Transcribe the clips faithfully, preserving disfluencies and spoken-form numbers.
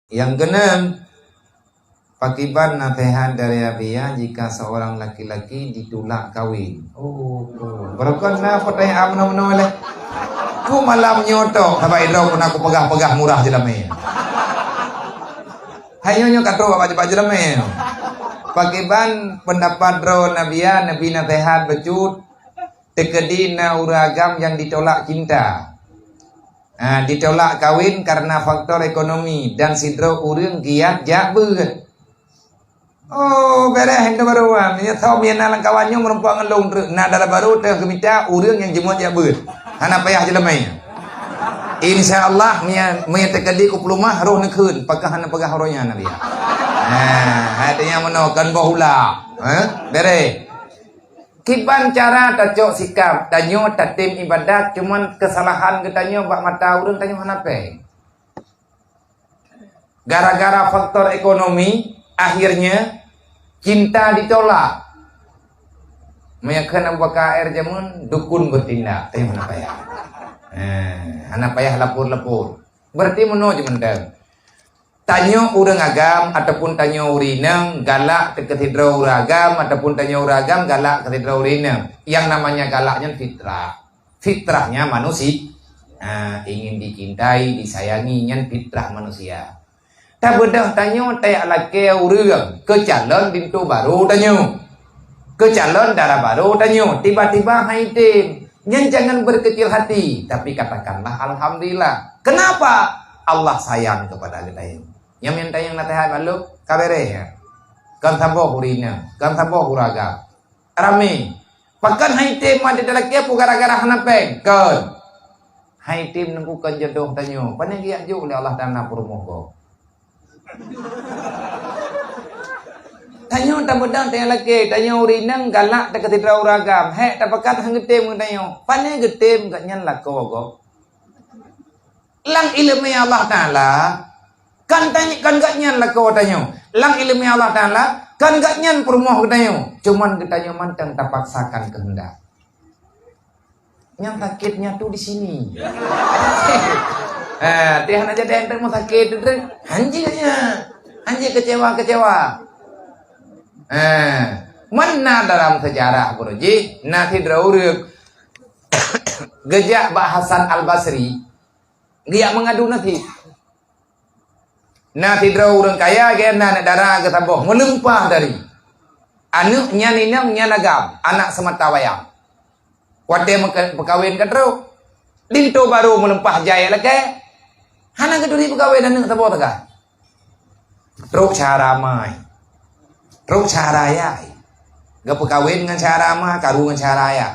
Nyang keenam, pakiban naseuhat dari Abiya jika seorang laki-laki ditulak kawin? Oh, oh. Barokon na pertanyaan meunoe-meunoe leh. Ku malam nyoe tok, saban droe pun aku peugah-peugah murah jeulamé. Hai nyoe nyoe ka trok bak, bak jeulamé. Pakiban pendapat droe Abiya, neubi naseuhat bacut, teukeudi na ureuëng agam nyang ditolak cinta. Ha, ditolak kawin karena faktor ekonomi dan sidroe ureuëng giat jak beuet. Oh, beres, hana barô wan. Nyoe thom nyang na lam kawan nyoe meurumpok ngon lôn treuk. Na dara barô teuh geumita ureuëng nyang jeuet jak beuet. Hana payah jeulamé. Insya Allah, meunyo, meunyo teukeudi kupeuleumah roh neukheun, pakon hana peugah uroe nyan Abiya. Ha, hai teuh nyang meunoe kan boh ula. Ha? Beres. Kiban cara tacok sikap, tanyoe tatem ibadat, cuman keusalahan geutanyoe bak mata ureuëng tanyoe hana péng. Gara-gara faktor ekonomi, akhirnya cinta ditolak. Meunyo kheun Abu Bakar jameun, dukun bertindak. Eh, hana payah. Eh, hana payah lapor-lapor. Berarti meunoe jeuet mantong. Tanyoe ureuëng agam ataupun tanyoe ureuëng inong galak teuh keu sidroe ureuëng agam ataupun tanyoe ureuëng agam galak keu sidroe ureuëng inong. Yang namanya galak nyan fitrah. Fitrahnya manusia. Nah, ingin dicintai, disayangi, nyan fitrah manusia. Tabeudôh tanyoe tajak lakée ureuëng keu calon linto barô tanyoe. Keu calon dara barô tanyoe, tiba-tiba hai tem. Nyan jangan berkecil hati, tapi katakanlah alhamdulillah. Kenapa? Allah sayang kepada geutanyoe. Nyang meuntang nyang na teuhat bak lôn, ka beres nyan. Kon saboh ureuëng inong, kon saboh ureuëng agam. Ramé. Pakon hai tem mak di dalam kieu gara-gara hana péng? Kon. Hai tem neungku kon jodoh tanyoe. Pane geujak jok lé Allah Taala peurumoh gob. Tanyoe tabeudôh tanyoe lakée, tanyoe ureuëng inong galak teuh keu sidroe ureuëng agam. Hék tapakat han geutem geutanyoe. Pane geutem gobnyan lakoe gob. Lam iéleumé Allah Taala, kan tany-, kan gobnyan lakoe tanyoe. Lam iéleumé Allah Taala, kan gobnyan peurumoh geutanyoe. Cuman geutanyoe mantong tapaksakan keuheundak. Nyang sakitnya tu di sini. Eh, teuh hana jadi ente mau sakit tu, tu. Hanjeunya. Hanjeunya kecewa-kecewa. Eh, mana dalam sejarah, Bro Ji, na sidroe ureuëng geujak bak Hasan Al-Basri, geujak mengadu nasib. Na sidroe ureuëng kaya geuh na aneuëk dara geuh saboh, meuleumpah dari. Aneuëk nyan inong nyan agam, anak seumata wayang. Watée meuke-, peukawen ka trok, linto barô meuleumpah jai lakée. Hana geuturi peukawen aneuëk saboh teuka. Trok syara ma. Trok syara ayah. Geupeukawen ngon syara ma, karu ngon syara ayah.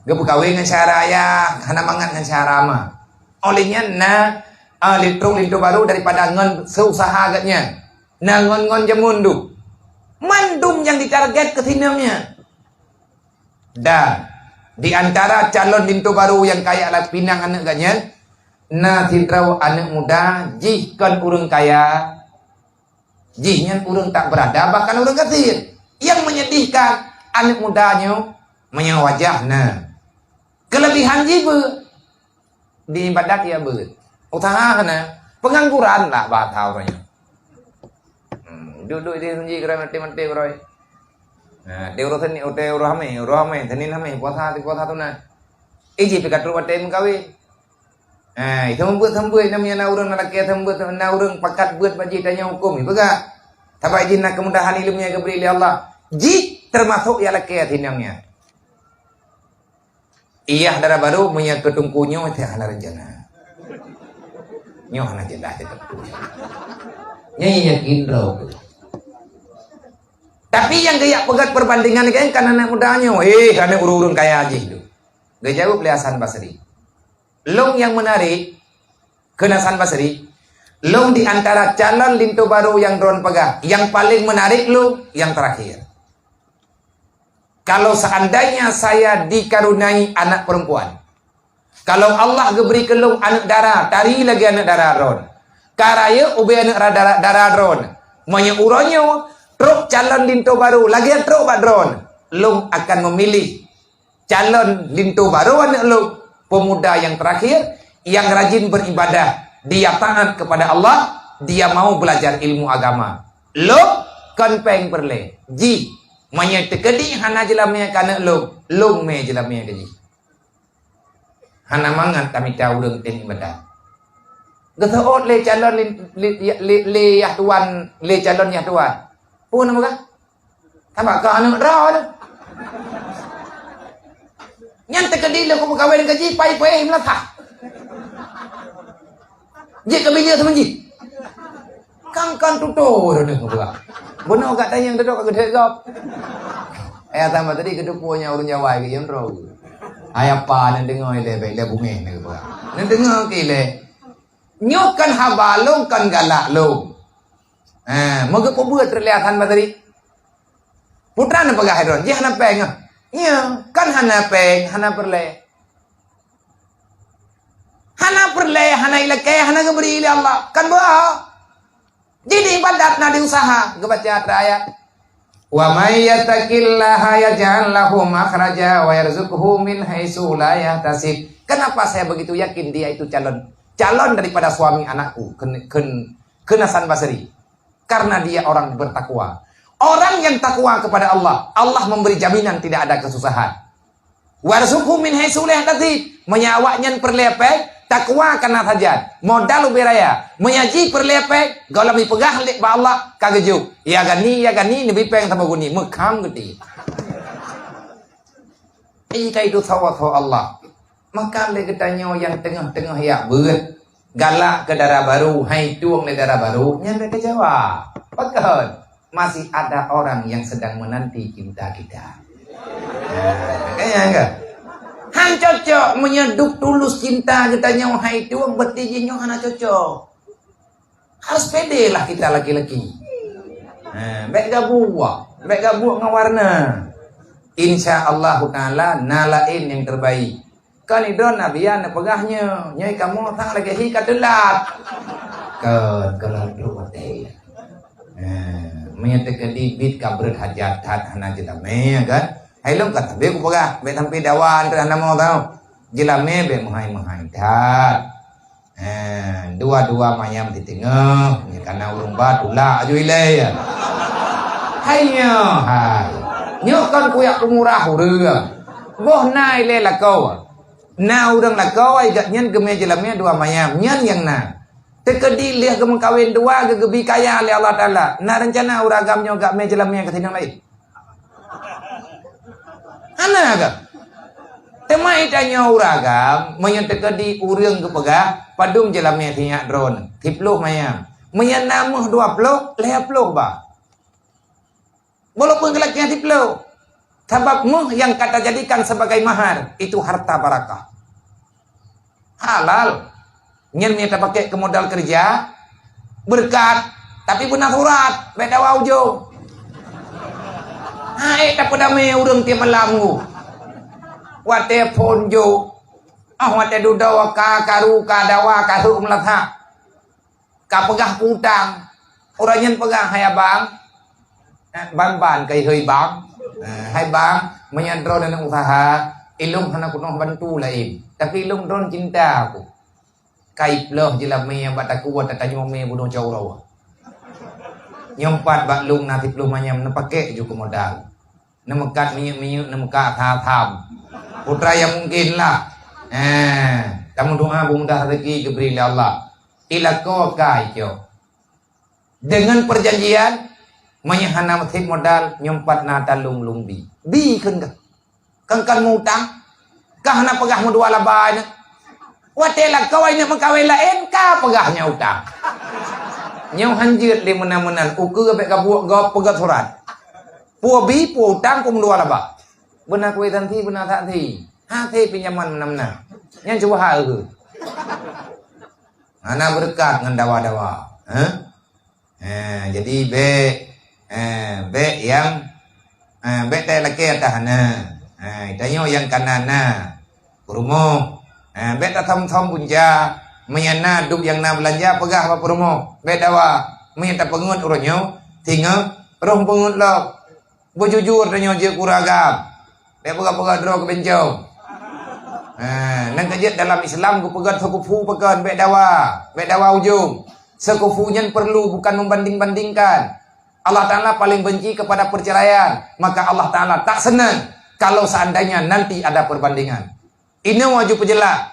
Geupeukawen ngon syara ayah, hana mangat ngon syara ma. Oleh nyan na, ah, linto, linto barô daripada ngon seusaha gobnyan. Na ngon-ngon jameun duek. Mandum nyang ditarget keu si inong nyan. Dan di antara calon linto barô nyang kaya lam pinang aneuëk gobnyan, na sidroe aneuëk muda jih kon ureuëng kaya, jih nyan ureuëng tak berada, bahkan ureuëng gasien. Nyang menyedihkan, aneuëk muda nyoe meunyoe wajah na. Keulebihan jih beuet. Di ibadat ya beuet. Usaha hana. Pengangguran lah bahasa ureuëng nyoe. Hmm, duduk di sunji geuroi mati-mati geuroi. Nah, di uroe Senin, di uroe Hamé, uroe Hamé, Senin Hamé, puasa, puasa tu na. Iji pih ka trok watée meukawen. Nah, itu seumeubeuet-seumeubeuet, namanya na ureuëng na lakée seumeubeuet, na ureuëng pakat beuet bak jih tanyoe huköm, ipeugah. Sabab jih na keumudahan iéleumé geubri lé Allah. Jih teumasok ya lakée si inong nyan. Iyah dara barô meunyoe keu teungku nyoe teuh hana rencana. Nyoe hana jeulaih teuh teungku. Nyoe yakin droe. Tapi nyang geujak peugét perbandingan kan, kan aneuëk muda nyoe, eh, aneuëk ureuëng-ureuëng kaya jih tu. Geujaweueb lé Hasan Basri. Lôn nyang meunarek, kheun Hasan Basri, lôn di antara calon linto barô nyang droen peugah, nyang paleng meunarek lôn, nyang teurakhir. Kalau seandainya saya dikaruniai anak perempuan, kalau Allah geubri keu lôn aneuëk dara, tari lagée aneuëk dara droen, ka rayeuk ubé aneuëk ra-, dara, dara droen, meunyoe uroe nyoe trok calon linto barô lagée trok bak droen, lôn akan memilih calon linto barô aneuëk lôn, pemuda yang terakhir, yang rajin beribadah, dia taat kepada Allah, Dia mau belajar ilmu agama. Lôn kon péng peureulée. Jih, meunyoe teukeudi hana jeulamé keu aneuk lôn, lôn mé jeulamé keu jih. Hana mangat tamita ureuëng teuh iébadat. Geuseuôt lé calon lé, lé, lé, lé yah tuan, lé calon yah tuan. Peue nama kah? Sabab ka aneuk droe tu. Nyan teukeudi lé ku meukawen keu jih pai-pai meulasah. Jeuet keu bileue teuma jih. Kan-kan tutoe droeneuh geupeugah. Bunoe gata nyang duduk ka geuthek gob. Ayah tambah tadi keudukue nyang ureuëng Jawa ke yang droe. Ayah pa nan deungoe ilée bék ilée bungéh nan geupeugah. Nan deungoe ke ilée. Nyoe kan haba lôn, kan galak lôn. Ha, meugeupeubuet reuliatan bateri. Putra na peugah droe, jih hana péng ah. Nya, kan hana péng, hana peureulée. Hana peureulée, hana ilakée, hana geubri lé Allah. Kan beuo. Jadi ibadat na diusaha, geubaca atra ayat. "Wa may yattaqillaha yaj'al lahu makhraja wa yarzuqhu min haitsu la yahtasib." Kenapa saya begitu yakin dia itu calon calon daripada suami anakku? Ken, ken, keunasan Basri. Karena dia orang bertakwa. Orang yang takwa kepada Allah, Allah memberi jaminan tidak ada kesusahan. "Warzuqhu min haitsu la yahtasib." Meunyoe awaknyan peureulée péng, takwa kana sajan. Modal ubé raya. Meunyoe jih peureulée péng, gohlom ipeugah lé bak Allah, ka geujok. Ya Gani, ya Gani, neubi péng saboh guni. Meukham geuti. Ih, ka itu sawa-sawa Allah. Maka lé geutanyoe nyang teungoh-teungoh jak beuet, galak keu dara barô, hai tueng lé dara barô, nyan lé keucewa. Pakon? Masih ada orang yang sedang menanti cinta kita. Nah, kan nyan kan? Han cocok meunyoe dub tulus cinta geutanyoe hai tueng, berarti jih nyoe hana cocok. Harus pede lah kita laki-laki. Ha, bék gabuek, bék gabuek ngon warna. Insya Allahu Ta'ala na laén nyang terbaik. Kan idon Nabi ya neupeugah nyoe, nyoe kamoe sang lagée hi ka teulat. Kon, kon lôn trok watée. Ha, meunyoe teukeudi bit ka breuet hajat that hana jeulamé kan. Hai lôn ka sabé kupeugah, bék sampai dawa treuk hana mo tau. Jeulamé bék meuhai-meuhai that. Eh, dua-dua manyam siteungoh, nyoe kana ureuëng ba tulak aju ilée. Hai nyoe, hai. Nyoe kon kuyak peumurah ureuëng. Boh na ilée lakoe. Na ureuëng lakoe, gobnyan geumé jeulamé dua manyam. Nyan nyang na. Teukeudi lheueh geumeukawen dua geugeubi kaya lé Allah Taala. Na reuncana ureuëng agam nyoe gak mé jeulamé keu sinong laén? Hana kan? Teuma itanyoe ureuëng agam, meunyoe teukeudi ureuëng geupeugah, padum jeulamé sinyak droeneuh, siploh manyam. Meunyoe na méuh dua ploh, lhée ploh ba. Walaupun geulakée siploh. Sabab méuh nyang ka tajadikan sebagai mahar, itu harta barakah. Halal. Nyan meunyoe tapakék keu modal keureuja, beureukat, tapi beuna surat, bék dawa ujong. Hai tapeudamé ureuëng tieb malam nyoe. Watée phon jok, ah watée dudoe ka karu ka dawa ka seuek meulasak. Ka peugah peue utang. Ureuëng nyan peugah, "Hai abang." Eh, ban-ban kai hei bang. Eh, "Hai bang, meunyoe droeneuh usaha, ilong hana kunoh bantu laén, tapi ilong droen cinta aku. Kai ploh jeulamé bak takue tatanyoe mé bunoe cawroe. Nyoe pat bak lông na siploh manyam neupakék ju keu modal. Neumeukat minyeuk-minyeuk, neumeukat tham-tham. Putra nyang mungken lah. Eh, tameudoa beumudah rezeki geubri lé Allah. Ilakoe kai cok." Deungon peujanjian, meunyoe hana meusit modal, nyoe pat na talông lông bi. Bi kheun kah? Kan-kan meu-utang? Kah hana peugah meudua laba nyoe? Watée lakoe nyoe meukawen laén, ka peugah nyoe utang. Nyoe hanjeuet lé meunan-meunan, ukeue bék gabuek gob peugét surat. Peue bi, peue utang, peue meudua laba. Beuna kuitansi, beuna saksi. Hase pinjaman meunan-meunan. Nyan cuba ha eu. Hana beureukat ngon dawa-dawa. Heh? Eh, jadi bék, eh, bék nyang, eh, bék talakée atas hana. Eh, tanyoe nyang kana na peurumoh. Eh, bék tathom-thom punca. Meunyoe na dub nyang na beulanja, peugah bak peurumoh. Bék dawa. Meunyoe tapeungeut uroe nyoe, singoh roh peungeut lom. Beujujur tanyoe jeuet keu ureuëng agam. Bék peugah-peugah droe keu bencong. Ha, nyang keujeuet dalam Islam geupeugah seukupu pakon, bék dawa, bék dawa ujong. Seukufu nyan perlu, bukan membanding-bandingkan. Allah Ta'ala paling benci kepada perceraian. Maka Allah Ta'ala tak senang kalau seandainya nanti ada perbandingan. Inoe aju peujeulaih.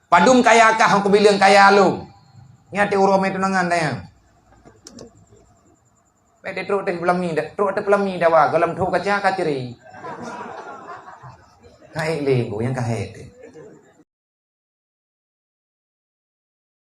Padum kaya kah hong kubileung kaya lôn. Nyan teuh uroe meutunangan dayang. Bèk trok teuh peulami, trok teuh peulami dawa, gohlom tho kaca ka ciri. Ka ék lé, bu, nyang ka hék teuh.